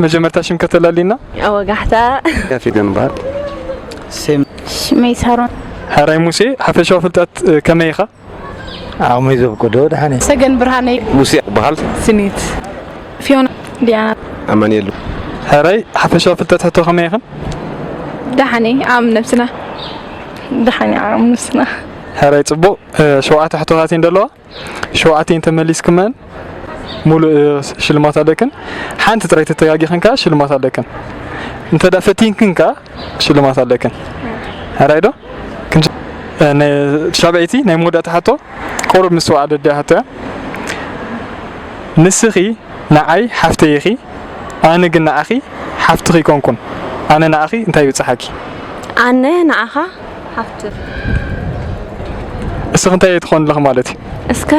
መጀመርታ ሽም ከተላልየና? ወጋሕታ። ያፌት ይበሃል። ሽመይ ሳሮን። ሕራይ ሙሴ፣ ሓፈሻዊ ፍልጠት፣ እ፣ ከመይ ኢኻ? ዓቕመይ ዘፍቅዶ ደሓነ። ሰገን ብርሃነይ። ሙሴ ይበሃል። ስኒት። ፊዮና። ዲያና። ኣማንኤል። ሕራይ ሓፈሻዊ ፍልጠት ሕቶ ከመይ ኢኽን? ደሓነይ ዓቕሚ ነብስና። ደሓነይ ዓቕሚ ነብስና። ሕራይ ጽቡቕ፣ እ፣ ሸውዓተ ሕቶታት እየን ዘለዋ። ሸውዓተ እንተመሊስክመን ሙሉእ፣ እ፣ ሽልማት ኣለክን። ሓንቲ ጥራይ ተተጋጊኽን ከኣ ሽልማት ኣለክን። እንተ ደኣ ፈቲንክን ከኣ ሽልማት ኣለክን። ሕራይ ዶ? ክንጅ-፣ እ፣ ናይ ሻብዐይቲ ናይ መወዳእታ ሕቶ ቁሩብ ምስ ወዓለት ደኣ ሕቶ እያ። ንስኺ ንዓይ ሓፍተይ ኢኺ፣ ኣነ ግን ንዓኺ ሓፍትኺ ኣይኮንኩን። ኣነ ንዓኺ እንታይ ይብጽሓኪ? ኣነ ንዓኻ ሓፍትኺ። እስኺ እንታይ ትኾኒ ኣለኺ ማለት እዩ? እስከ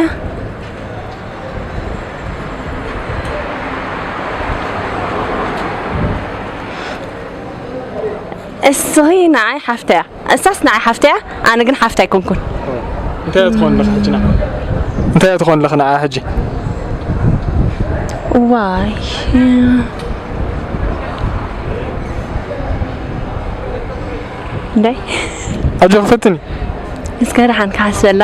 እስኺ ንዓይ ሓፍተያ፣ እሳስ ንዓይ ሓፍተያ፣ ኣነ ግን ሓፍታ ኣይኮንኩን። እንታይ ትኾኒ ኣለኺ ሕጂ ንዓይ? እንታይ ትኾኒ ኣለኺ ንዓይ ሕጂ? ዋይ እንታይ ኣጆኺ ፈትኒ። እስከ ደሓን ክሓስበላ።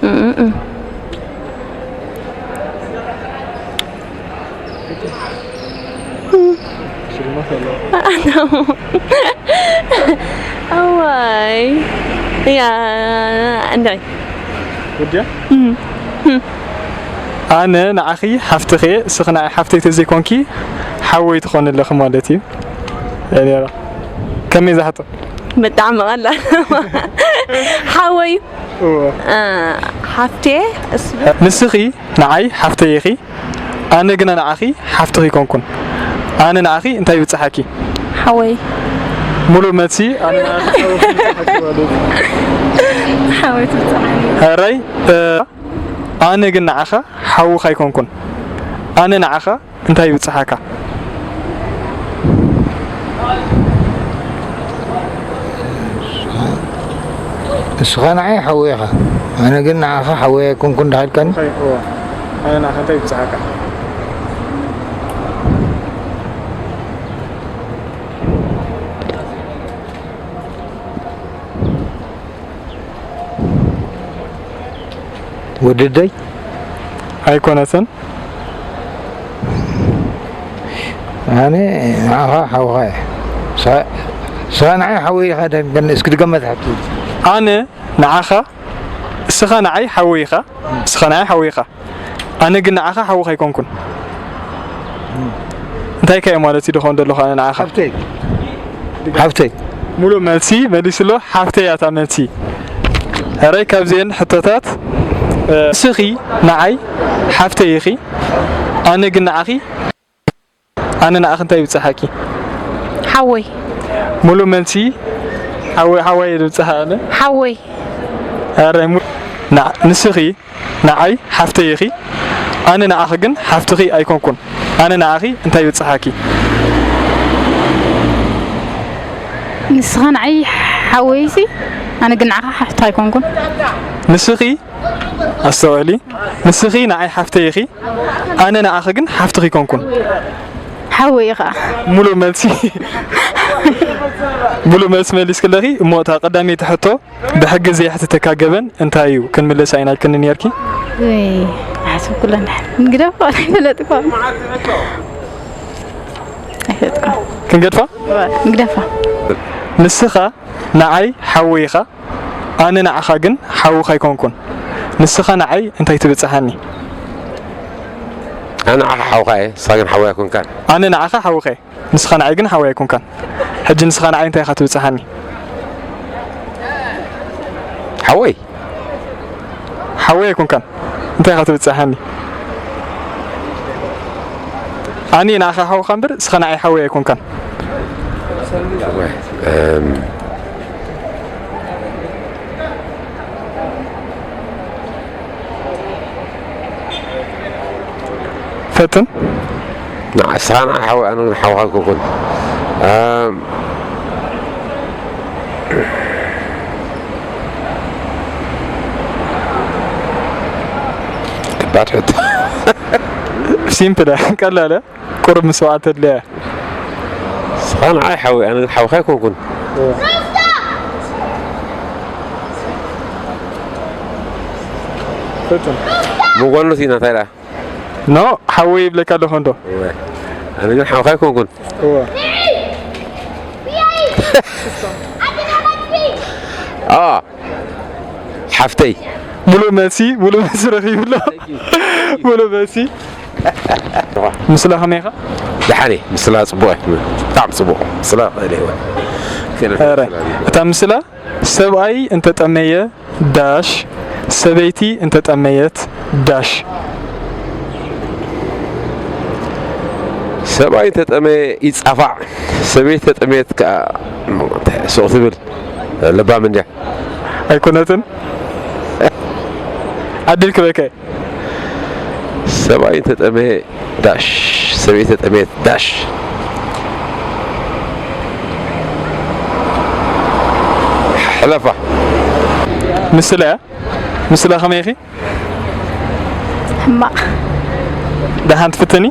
እም፣ እም። ኣዋይ ያ እንታይ ወዲያ? ኣነ ንዓኺ ሓፍትኺ እየ፣ እስኺ ንዓይ ሓፍተይ ተዘይኮንኪ ሓወይ ትኾኒ ኣለኺ ማለት እዩ። ዳንኤላ፣ ከመይ ዝሓቶ? ብጣዕሚ ቀላል ሓወይ እወ። ሓፍቴ እሱ ንስኺ ንዓይ ሓፍተይ ኢኺ፣ ኣነ ግና ንዓኺ ሓፍትኺ ኣይኮንኩን። ኣነ ንዓኺ እንታይ ይብጽሓኪ? ሓወይ ሙሉእ መልሲ፣ ኣነ ንዓኺ ሓወይ ይብጽሓኪ ማለት እዩ። ሓወይ ትብጽሓኒ ሕራይ፣ እ፣ ኣነ ግን ንዓኻ ሓውኻ ኣይኮንኩን። ኣነ ንዓኻ እንታይ ይብጽሓካ? ንስኻ ንዓይ ሓወይ ኢኻ፣ ኣነ ግን ንዓኻ ሓወይ ኣይኮንኩን ዳሃልካኒ። ኣነ ንዓኻ እንታይ ይብጽሓካ? ወደደይ ኣይኮነትን። ኣነ ንዓኻ ሓውኻ እየ። ንስኻ ንዓይ ሓወይ ኢኻ ዳሃልካኒ። እስኪ ድገማ እታ ሕቶ። ኣነ ንዓኻ፣ እስኻ ንዓይ ሓወይ ኢኻ፣ እስኻ ንዓይ ሓወይ ኢኻ፣ ኣነ ግን ንዓኻ ሓውኻ ኣይኮንኩን። እንታይ ከ ማለት እዩ ድኾን ዘለኹ ኣነ ንዓኻ? ሓፍተይ ሓፍተይ ሙሉእ መልሲ መሊሱ ኣሎ። ሓፍተይ እያ እታ መልሲ። ሕራይ ካብዚአን ሕቶታት፣ እ፣ እስኺ ንዓይ ሓፍተይ ኢኺ፣ ኣነ ግን ንዓኺ ኣነ ንዓኺ እንታይ ይብጽሓኪ? ሓወይ ሙሉእ መልሲ ሓወይ፣ ሓወይ እየ ዝብጽሓ ኣነ። ሓወይ ኣረ፣ ሙ-፣ ና-፣ ንስኺ ንዓይ ሓፍተይ ኢኺ፣ ኣነ ንዓኺ ግን ሓፍትኺ ኣይኮንኩን። ኣነ ንዓኺ እንታይ ይብጽሓኪ? ንስኻ ንዓይ ሓወይሲ፣ ኣነ ግን ንዓኻ ሓፍትኻ ኣይኮንኩን። ንስኺ ኣስተውዕሊ፣ ንስኺ ንዓይ ሓፍተይ ኢኺ፣ ኣነ ንዓኺ ግን ሓፍትኺ ኣይኮንኩን። ሓወይ ኢኻ። ሙሉእ መልሲ፣ ሙሉእ መልሲ መሊስኪ ኣለኺ። እሞ እታ ቀዳመይቲ ሕቶ፣ ብሕጊ ዘይሕትተካ ገበን እንታይ እዩ? ክንምልሳ ኢና ኢልክኒ ነይርኪ። ወይ፣ ሓሰብኩላ እንድሕር። ንግደፎ ኣይፈለጥኳ። ኣይፈለጥኳ። ክንገድፋ? ንግደፋ። ንስኻ ንዓይ ሓወይ ኢኻ፣ ኣነ ንዓኻ ግን ሓውኻ ኣይኮንኩን። ንስኻ ንዓይ እንታይ ትብጽሓኒ? ኣነ ንዓኻ ሓውኻ እየ፣ ንስኻ ግን ሓወይ ኣይኮንካን። ኣነ ንዓኻ ሓውኻ እየ፣ ንስኻ ንዓይ ግን ሓወይ ኣይኮንካን። ሕጂ ንስኻ ንዓይ እንታይ ኢኻ ትብጽሓኒ? ሓወይ ሓወይ ኣይኮንካን። እንታይ ኢኻ ትብጽሓኒ? ኣነ ንዓኻ ሓውኻ እምበር፣ ንስኻ ንዓይ ሓወይ ኣይኮንካን። ወይ፣ እም፣ ፈትን። ንዓ-፣ ንስኻ ንዓይ ሓወይ፣ ኣነ ግን ሓውኻ ኣይኮንኩን። እም፣ ከባድ ሕቶ። ሲምፕል እያ፣ ቀላል እያ። ቁሩብ ምስዋዕ ተድልያ እያ። ንስኻ ንዓይ ሓወይ፣ ኣነ ግን ሓውኻ ኣይኮንኩን። መጓኖት ኢና እንታይ ደኣ? ኖ፣ ሓወይ ይብለካ ኣለኹ እንዶ። ኣነ ግን ሓውኻ ኣይኮንኩን። ሓፍተይ። ሙሉእ መልሲ፣ ሙሉእ መልሲ ረኺቡ ኣሎ። ሙሉእ መልሲ። ምስላ ከመይ ኢኻ? ደሓን እየ። ምስላ ጽቡቕ እየ። ብጣዕሚ ጽቡቕ። ምስላ ክእል እየ። ኧረ፣ እታ ምስላ ሰብኣይ እንተጠመየ ዳሽ፣ ሰበይቲ እንተጠመየት ዳሽ። ሰብኣይ እንተጠመየ ይጻፋዕ፣ ሰበይቲ ተጠመየት ከኣ ሱቕ ትብል። ለባም እንድያ። ኣይኮነትን? ዕድል ክበከ። ሰብኣይ እንተጠመየ ዳሽ፣ ሰበይቲ ተጠመየት ዳሽ። ሕለፋ። ምስላ እያ። ምስላ ከመይ ኢኺ? ሕማቕ። ደሓን ትፍትኒ?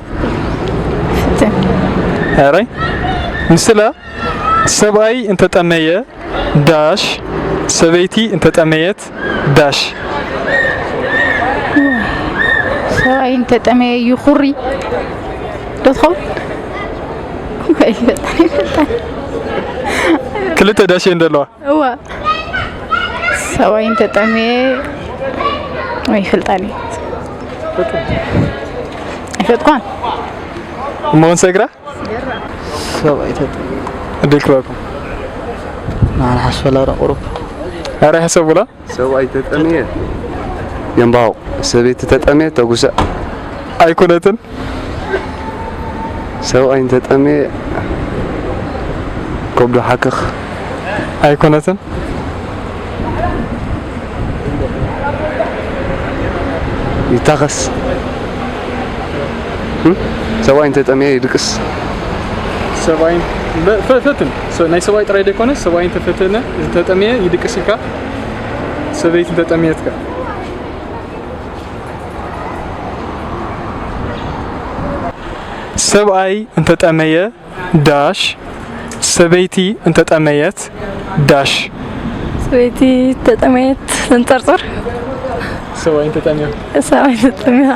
ፍትን። ኣረይ። ምስላ ሰብኣይ እንተጠመየ ዳሽ፣ ሰበይቲ እንተጠመየት ዳሽ። ሰብኣይ እንተጠመየ ይኹሪ። ዶ ትኸውን? ኣይፈልጣን፣ ኣይፈልጣን። ክልተ ዳሽ እየን ዘለዋ። እዋ። ሰብኣይ እንተጠመየ ኣይፈልጣን እየ። ኣይፈልጥኳን። እሞ ክንሰግራ? ሰብኣይ ተጠመየ። ዕድል ክበኩም። ንዓና ሓስበላ ዶ ቁሩብ። ኣረ ሕሰቡላ። ሰብኣይ ተጠምየ የንባው፣ ሰበይቲ ተጠምየ ተጉሰ። ኣይኮነትን። ሰብኣይ እንተጠምየ ከብዱ ሓክኽ። ኣይኮነትን። ይታኸስ። እም? ሰብኣይ እንተጠምየ ይድቅስ። ሰብኣይ በ- ፈ- ፈትን ሰ- ናይ ሰብኣይ ጥራይ ዘይኮነ ሰብኣይ እንተፈተነ እንተጠምየ ይድቅስ ኢልካ ሰበይቲ እንተጠምየትካ ሰብኣይ እንተጠመየ ዳሽ ሰበይቲ እንተጠመየት ዳሽ ሰበይቲ ተጠመየት ተንጠርጥር ሰብኣይ እንተጠምየ ሰብኣይ ተጠምየ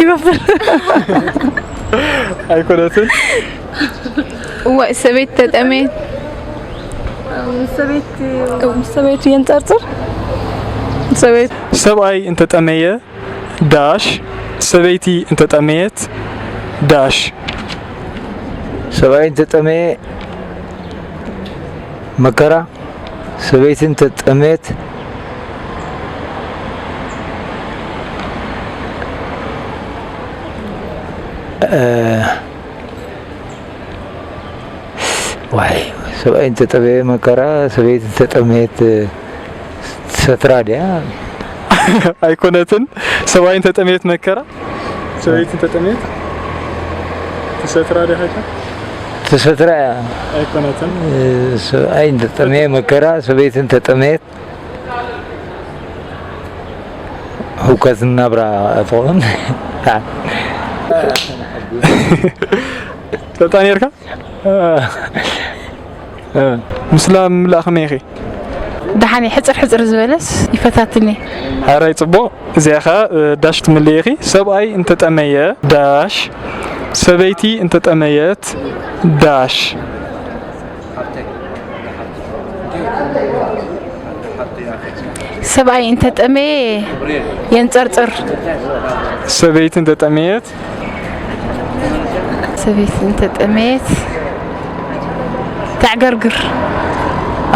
ይወፍር ኣይኮነትን እዋ ሰበይቲ ተጠመየት ሰበይቲ የንጠርጥር ሰበይቲ ሰብኣይ እንተጠመየ ዳሽ ሰበይቲ እንተጠመየት ዳሽ ሰብኣይ እንተጠመየ መከራ፣ ሰበይቲ እንተጠመየት እ፣ ዋይ፣ ሰብኣይ እንተጠመየ መከራ፣ ሰበይቲ እንተጠመየት ትሰትራ ድያ? ኣይኮነትን። ሰብኣይ እንተጠመየት መከራ፣ ሰበይቲ እንተጠመየት ትሰትራ ድያ? ትሰትራ እያ። ኣይኮነትን። ሰብኣይ እንተጠመየ መከራ፣ ሰበይቲ እንተጠመየት ህውከት ናብራ ትኸውን። ተጣ ነርካ? ምስላ ምምላእ ከመይ ኢኺ? ደሓን እየ። ሕፅር ሕፅር ዝበለስ ይፈታትኒ። ሓራይ ፅቡቕ። እዚኣ ኸ ዳሽ ትምልእ ኢኺ። ሰብኣይ እንተጠመየ ዳሽ፣ ሰበይቲ እንተጠመየት ዳሽ። ሰብኣይ እንተጠመየ የንፀርፅር። ሰበይቲ እንተጠመየት ሰበይቲ እንተጠመየት ተዕገርግር።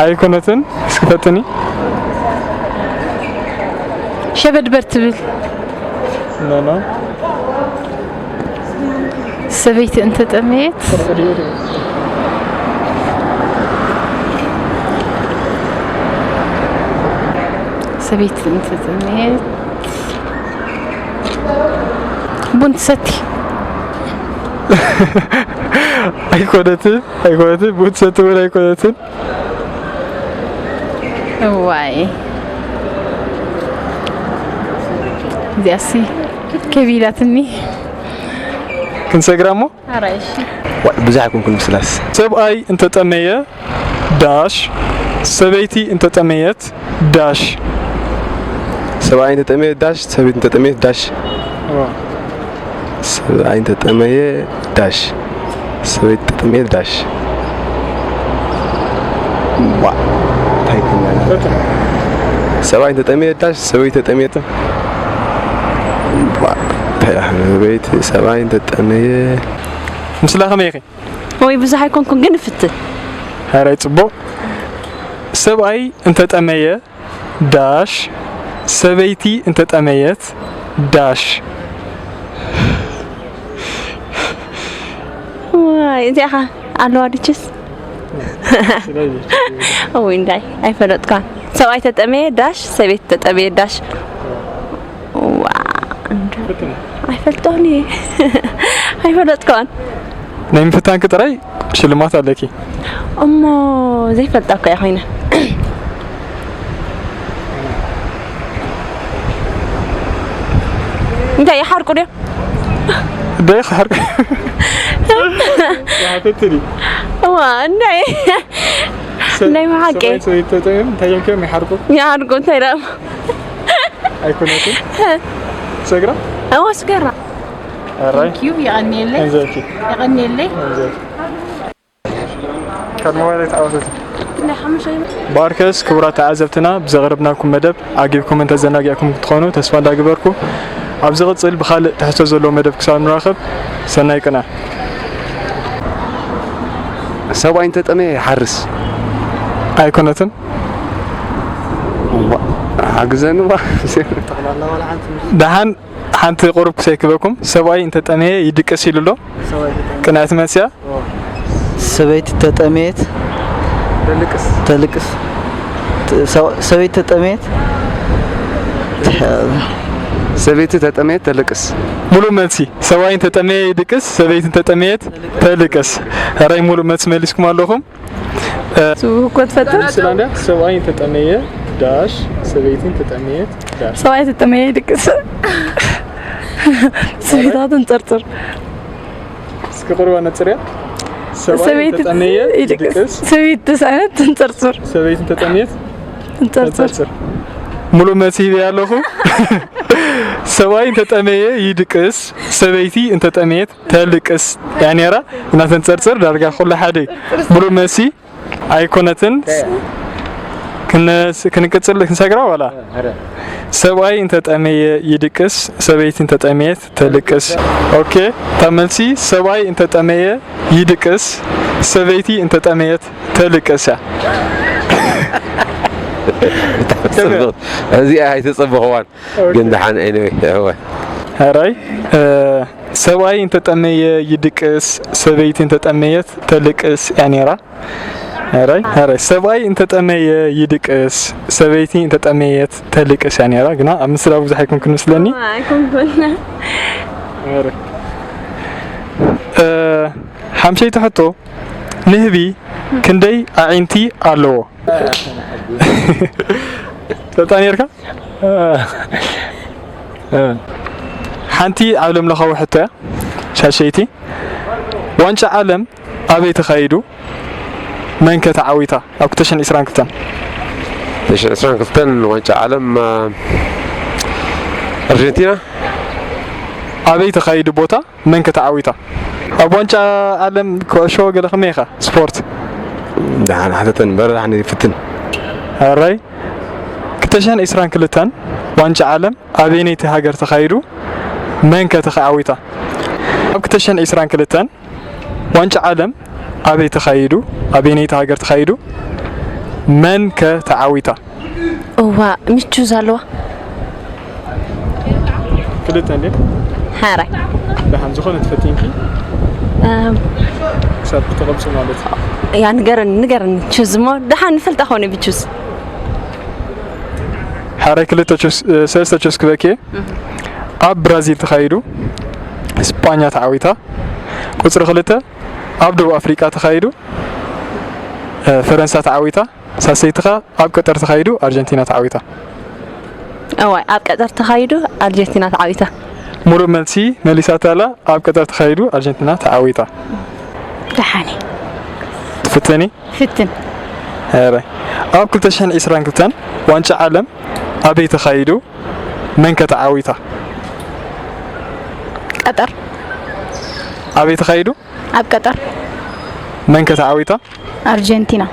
ኣይኮነትን። እስኪ ፈትኒ። ሸበድበድ ትብል። ኖ ኖ። ሰበይቲ እንተጠመየት ሰበይቲ እንተጠመየት ቡን ትሰቲ። ኣይኮነትን፣ ኣይኮነትን። ቡን ትሰቲ እውን ኣይኮነትን። እዋይ እዚኣሲ ከቢዳትኒ። ክንሰግራ እሞ ኣራይሽ ብዙሕ ኣይኮንኩን ምስላስ። ሰብኣይ እንተጠመየ ዳሽ፣ ሰበይቲ እንተጠመየት ዳሽ። ሰብኣይ እንተጠመየ ዳሽ፣ ሰበይቲ እንተጠመየት ዳሽ። ሰብኣይ እንተጠመየ ዳሽ፣ ሰበይቲ እንተጠመየት ዳሽ። ዋ፣ እንታይ ይኮን? ሰብኣይ እንተጠመየ ዳሽ፣ ሰበይቲ ተጠመየት። ዋ፣ እንታይ ይኾን? ሰበይቲ፣ ሰብኣይ እንተጠመየ ምስላ ከመይ ኢኺ? ወይ ብዙሕ ኣይኮንኩን ግን እፍትን። ሐራይ ጽቡቕ። ሰብኣይ እንተጠመየ ዳሽ፣ ሰበይቲ እንተጠመየት ዳሽ። ዋይ እዚኣ ኸ ኣለዋ ድችስ? ወይ እንዳይ ኣይፈለጥኳን። ሰብኣይ ተጠመየ ዳሽ፣ ሰበይቲ ተጠመየ ዳሽ። ዋ እንዶ ኣይፈልጦን እየ። ኣይፈለጥኳን። ናይ ምፍታንኪ ጥራይ ሽልማት ኣለኪ። እሞ ዘይፈልጣ እኮ እያ ኮይነ። እንታይ ይሓርቁ ድዮም? ደይ ክሓርቅ ሓተትኒ። እዋ እንታይ? ናይ መሓቂ ሰብኣይ ሰበይቲ ተጠሚዮም እንታይ እዮም ከዮም ይሓርቁ? ይሓርቁ እንታይ ደም? ኣይኮነትን። ሰግራ? እዋ ስገራ። ኣራይ ኪዩ የቐንየለይ እንዘልኪ የቐንየለይ እንዘልኪ ካብ ሞባይል ተዓወተት። ባርከስ ክቡራት ተዓዘብትና ብዘቕረብናኩም መደብ ዓጊብኩም እንተዘናጊዕኩም ክትኾኑ ተስፋ እንዳግበርኩ ኣብ ዝቕጽል ብኻልእ ትሕዝቶ ዘለዎ መደብ ክሳብ ንራኸብ ሰናይ ቅነ። ሰብኣይ እንተጠመየ ይሓርስ። ኣይኮነትን። ሓግዘኒ ባ ደሓን ሓንቲ ቁሩብ ክሰይክበኩም ሰብኣይ እንተጠመየ ይድቅስ ኢሉ ኣሎ። ቅንዕቲ መልሲ እያ። ሰበይቲ ተጠመየት ተልቅስ። ሰበይቲ ተጠመየት ሰበይቲ ተጠመየት ተልቅስ። ሙሉእ መልሲ ሰብኣይ እንተጠመየ ይድቅስ፣ ሰበይቲ እንተጠመየት ተልቅስ። ሕራይ ሙሉእ መልሲ መሊስኩም ኣለኹም። እኮ ትፈጥር ስላንዳ ሰብኣይ እንተጠመየ ዳሽ፣ ሰበይቲ እንተጠመየት ዳሽ። ሰብኣይ ተጠመየ ይድቅስ ሰበይታት እንፀርፅር እስኪ ቁርባ ነፅርያ። ሰብኣይ ሰበይቲ እንተጠመየ ይድቅስ ይድቅስ፣ ሰበይቲ ተሳነት ትንፀርፅር ሰበይቲ እንተጠመየት ትንፀርፅር ተንፀርፅር። ሙሉእ መልሲ ሂበ ኣለኹ። ሰብኣይ እንተጠመየ ይድቅስ፣ ሰበይቲ እንተጠመየት ተልቅስ እያ ነይራ። እናተንፀርፅር ዳርጋ ኩሉ ሓደ እዩ። ሙሉእ መልሲ ኣይኮነትን። ክነስ- ክንቅፅል ክንሰግራ ዋላ ሰብኣይ እንተጠመየ ይድቅስ፣ ሰበይቲ እንተጠመየት ተልቅስ። ኦኬ፣ እታ መልሲ ሰብኣይ እንተጠመየ ይድቅስ፣ ሰበይቲ እንተጠመየት ተልቅስ እያ። እዚኣ ኣይተጸበኽዋን ግን ደሓን anyway እወ ሕራይ እ፣ ሰብኣይ እንተጠመየ ይድቅስ፣ ሰበይቲ እንተጠመየት ተልቅስ እያ ነይራ። ሕራይ ሕራይ ሰብኣይ እንተጠመየ ይድቅስ፣ ሰበይቲ እንተጠመየት ተልቅስ እያ ነይራ። ግና ኣብ ምስላ ብዙሕ ኣይኮንኩን መስለኒ። ኣይኮንኩን። ሕራይ እ፣ ሓምሸይቲ ሕቶ ንህቢ ክንደይ ኣዒንቲ ኣለዎ? ትፈልጣ ነርካ? ሓንቲ ዓለም ለኻዊ ሕቶ እያ። ሻሸይቲ ዋንጫ ዓለም ኣበይ ተኻይዱ? መን ከ ተዓዊታ ኣብ ክልተ ሽሕን ዕስራን ክልተን? ተሽዕን ዕስራን ክልተን ዋንጫ ዓለም አ፣ ኣርጀንቲና ኣበይ ተኻይዱ ቦታ? መን ከ ተዓዊታ? ኣብ ዋንጫ ዓለም ኩዕሾ ገለ ከመይ ኢኻ? ስፖርት ደሓን ሓተተን እምበር ደሓን ይፍትን። ኣራይ ክልተ ሽሕን ዕስራን ክልተን ዋንጫ ዓለም ኣበየነይቲ ሃገር ተኻይዱ? መን ከ ተዓዊታ? ኣብ ክልተ ሽሕን ዕስራን ክልተን ዋንጫ ዓለም ኣበይ ተኻይዱ? ኣበየነይቲ ሃገር ተኻይዱ? መን ከ ተዓዊታ? እዋ ምቹ ዘለዋ ክልተ እንዴ? ሓራይ ደሓን ዝኾነ ትፈቲንኪ እም፣ ክሳብ ክተቐብፁ ማለት እዩ። ያ ንገረኒ ንገረኒ ቹዝ እሞ ደሓን ንፈልጣ ኾነ ብቹዝ ሓራይ ክልተ ቹስ ሰለስተ ቹስ ክበኪ ኣብ ብራዚል ተኻይዱ ስጳኛ ተዓዊታ። ቁፅሪ ክልተ ኣብ ደቡብ ኣፍሪቃ ተኻይዱ እ፣ ፈረንሳ ተዓዊታ። ሳሰይትኻ ኣብ ቀጠር ተኻይዱ ኣርጀንቲና ተዓዊታ። እዋይ ኣብ ቀጠር ተኻይዱ ኣርጀንቲና ተዓዊታ። ሙሉእ መልሲ መሊሳታ ኣላ። ኣብ ቀጠር ተኻይዱ ኣርጀንቲና ተዓዊታ። ደሓኒ ትፍተኒ? ፍትን ኧረ። ኣብ ክልተ ሽሕን ዕስራን ክልተን ዋንጫ ዓለም ኣበይ ተኻይዱ? መን ከ ተዓዊታ? ቀጠር ኣበይ ተኻይዱ? ኣብ ቀጠር መን ከ ተዓዊታ? ኣርጀንቲና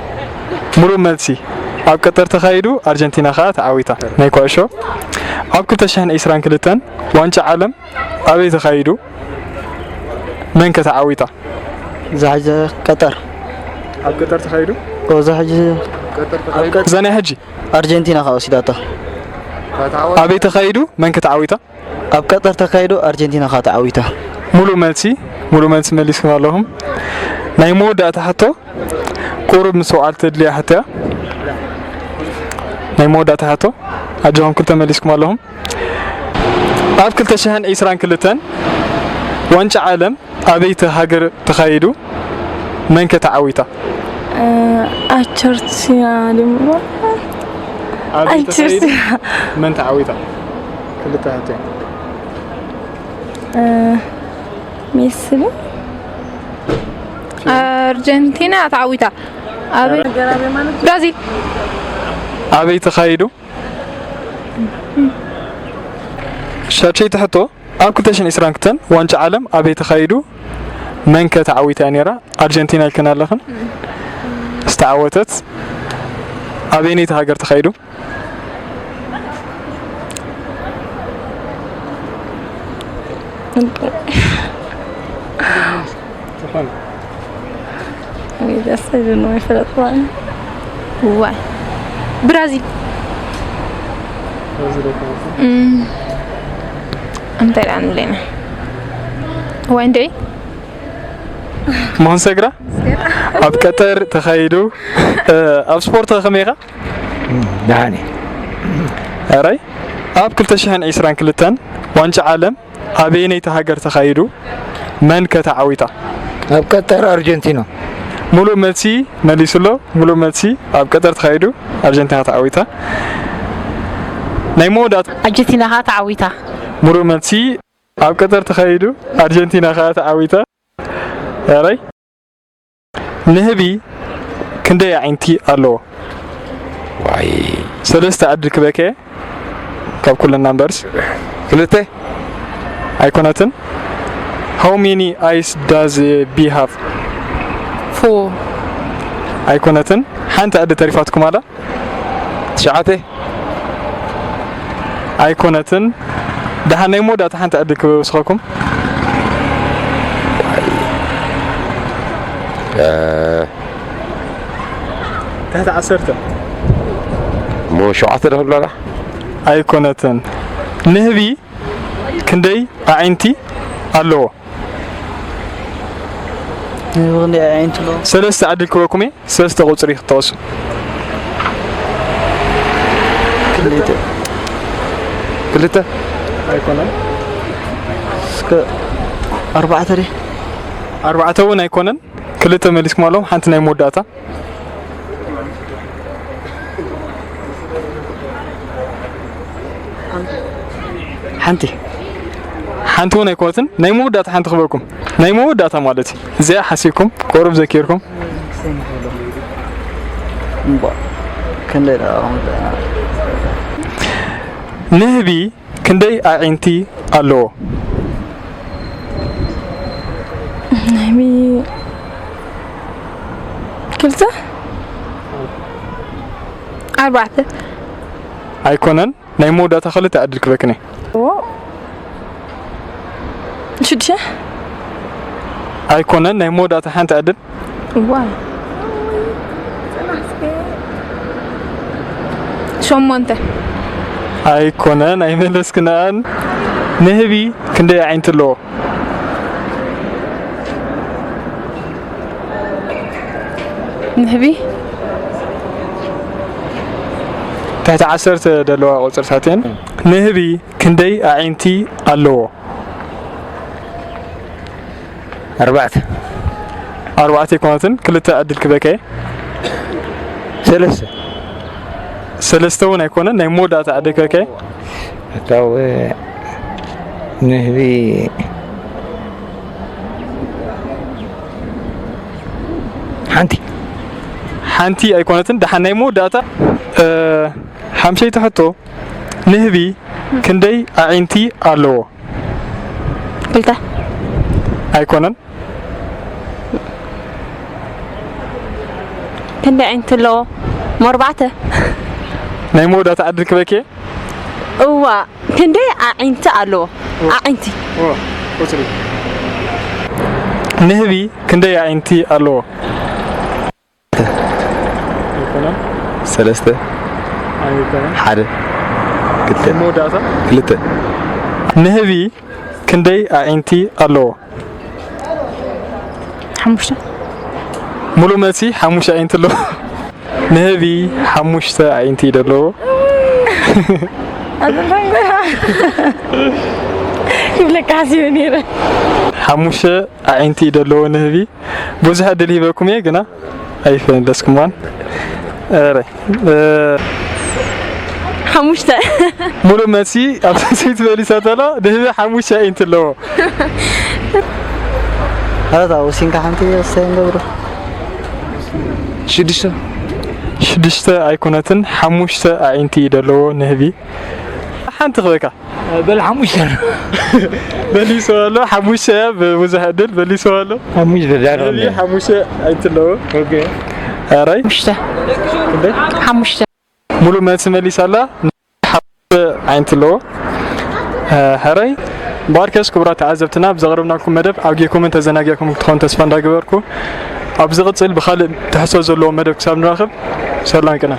ሙሉእ መልሲ። ኣብ ቀጠር ተኻይዱ ኣርጀንቲና ከኣ ተዓዊታ። ናይ ኩዕሾ ኣብ ክልተ ሽሕን ዕስራን ክልተን ዋንጫ ዓለም ኣበይ ተኻይዱ? መን ከ ተዓዊታ? እዛ ሕጂ ቀጠር ኣብ ቀጠር ተኻይዱ እዛ ሕጂ እዛ ናይ ሕጂ ኣርጀንቲና ከኣ ወሲዳቶ። ኣበይ ተኻይዱ? መን ከ ተዓዊታ? ኣብ ቀጠር ተካይዱ ኣርጀንቲና ከኣ ተዓዊታ። ሙሉእ መልሲ ሙሉእ መልሲ መሊስኩም ኣለኹም። ናይ መወዳእታ ሕቶ ቁሩብ ምስትውዓል ተድልያ ሕቶ እያ። ናይ መወዳእታ ሕቶ ኣጆኹም ክልተ መሊስኩም ኣለኹም። ኣብ ክልተ ሽሕን ዕስራን ክልተን ዋንጫ ዓለም ኣበይቲ ሃገር ተኻይዱ? መን ከ ተዓዊታ? ኣርጀንቲና ድሞ ኣበይ ተኻይዱ? ኣርጀንቲና መን ተዓዊታ? ክልተ ሕቶ እያ። ሜሲ ዶ ኣርጀንቲና ተዓዊታ ኣብ ብራዚል ኣበይ ተኻይዱ? ሻሸይቲ ሕቶ ኣብ ክልተ ሽሕን ዕስራን ክልተን ዋንጫ ዓለም ኣበይ ተኻይዱ? መን ከ ተዓዊታ እያ ነይራ? ኣርጀንቲና ኢልክና ኣለኽን ዝተዓወተት ኣበየነይቲ ሃገር ተኻይዱ? ደስ ዝብል ነው ይፈለጥ ዋይ ብራዚል እንታይ ደኣ ንብለና ዋይ እንደ መሆን ሰግራ ኣብ ቀጠር ተኻይዱ ኣብ ስፖርት ከመይ ኢኻ? ደሓን ኣራይ ኣብ ክልተ ሽሕን ዕስራን ክልተን ዋንጫ ዓለም ኣበየነይቲ ሃገር ተኻይዱ? መን ከ ተዓዊታ? ኣብ ቀጠር ኣርጀንቲና ሙሉእ መልሲ መሊሱ ኣሎ። ሙሉእ መልሲ ኣብ ቀጠር ተኻይዱ ኣርጀንቲና ተዓዊታ። ናይ መወዳእታ ኣርጀንቲና ኸዓ ተዓዊታ። ሙሉእ መልሲ ኣብ ቀጠር ተኻይዱ ኣርጀንቲና ኸዓ ተዓዊታ። ኣራይ ንህቢ ክንደይ ኣዒንቲ ኣለዎ? ዋይ ሰለስተ ዕድል ክበከ ካብ ኩለን ናምበርስ ክልተ ኣይኮነትን። How many eyes does a bee have? ፎ ኣይኮነትን። ሓንቲ ዕድል ተሪፋትኩም ኣላ። ትሽዓተ ኣይኮነትን። ደሓን ናይ መወዳእታ ሓንቲ ዕድል ክወስኸኩም። እ፣ ትሕቲ ዓሰርተ እሞ ሸውዓተ ዶ ክብላላ ኣይኮነትን። ንህቢ ክንደይ ኣዒንቲ ኣለዎ? ንህቢ ክንደይ ኣዒንቲ ኣለዎ? ሰለስተ ዕድል ክበኩም እየ። ሰለስተ ቁፅሪ ክትጠቕሱ። ክልተ ክልተ ኣይኮነን። እስከ ኣርባዕተ ደ ኣርባዕተ እውን ኣይኮነን። ክልተ መሊስኩም ኣለኹም። ሓንቲ ናይ መወዳእታ ሓንቲ ሓንቲ እውን ኣይኮነትን። ናይ መወዳእታ ሓንቲ ክበኩም። ናይ መወዳእታ ማለት እዩ። እዚኣ ሓሲብኩም ቁሩብ ዘኪርኩም። እምባ ክንደይ ደኣ ከምዘና ንህቢ ክንደይ ኣዒንቲ ኣለዎ? ናይ ክልተ ኣርባዕተ ኣይኮነን። ናይ መወዳእታ ክልተ ዕድል ክበክን እየ። ሽዱሽተ ኣይኮነን። ናይ መወዳእታ ሓንቲ ዕድል ዋ ሸሞንተ ኣይኮነን። ኣይመለስክናን። ንህቢ ክንደይ ኣዒንቲ ኣለዎ? ንህቢ ትሕቲ ዓሰርተ ዘለዋ ቁፅርታት እየን። ንህቢ ክንደይ ኣዒንቲ ኣለዎ? ኣርባዕተ ኣርባዕተ ኣይኮነትን። ክልተ ዕድል ክበከ ሰለስተ ሰለስተ እውን ኣይኮነን። ናይ መወዳእታ ዕድል ክበከ እታው ንህቢ ሓንቲ ሓንቲ ኣይኮነትን። ደሓን ናይ መወዳእታ እ፣ ሓምሸይቲ ሕቶ፣ ንህቢ ክንደይ ኣዒንቲ ኣለዎ? ክልተ ኣይኮነን። ክንደይ ኣዒንቲ ኣለዎ? ሞርባዕተ ናይ መወዳእታ ዕድል ክበኬ እዋ ክንደይ ኣዒንቲ ኣለዎ? ኣዒንቲ ቁፅሪ ንህቢ ክንደይ ኣዒንቲ ኣለዎ? ኣይኮነን። ሰለስተ ኣይኮነን። ሓደ ክልተ መወዳእታ ክልተ ንህቢ ክንደይ ኣዒንቲ ኣለዎ? ሓሙሽተ ሙሉእ መልሲ ሓሙሽተ ኣዒንቲ ኣለዎ። ንህቢ ሓሙሽተ ኣዒንቲ እዩ ዘለዎ። ይብለካ ሓሲበ ነይረ። ሓሙሽተ ኣዒንቲ እዩ ዘለዎ ንህቢ። ብዙሕ ዕድል ሂበኩም እየ ግና ኣይፈለስኩማን። ኧረ፣ እ፣ ሓሙሽተ ሙሉእ መልሲ ኣብ ሰይቲ መሊሳ ተላ ንህቢ ሓሙሽተ ኣዒንቲ ኣለዎ። ኣታ ወሲንካ ሓንቲ ወሳኝ ገብሩ ሽዱሽተ ሽዱሽተ ኣይኮነትን፣ ሓሙሽተ ኣዒንቲ እዩ ዘለዎ ንህቢ። ሓንቲ ክበካ በል ሓሙሽተ መሊሱ ኣሎ። ሓሙሽተ እያ ብብዙሕ ዕድል መሊሱ ኣሎ። ሓሙሽተ ዳር ንህቢ ሓሙሽተ ኣዒንቲ ኣለዎ። ኣራይ ሓሙሽተ ሓሙሽተ ሙሉእ መልሲ መሊሳ ኣላ። ሓሙሽተ ኣዒንቲ ኣለዎ። ሕራይ ባርከስ ክቡራት ተዓዘብትና ብዘቕረብናኩም መደብ ኣብ ጌርኩምን ተዘናጊዕኩም ክትኾኑ ተስፋ እንዳገበርኩ ኣብ ዝቕፅል ብኻልእ ትሕዝቶ ዘለዎ መደብ ክሳብ ንራኸብ ሰላም ቅነ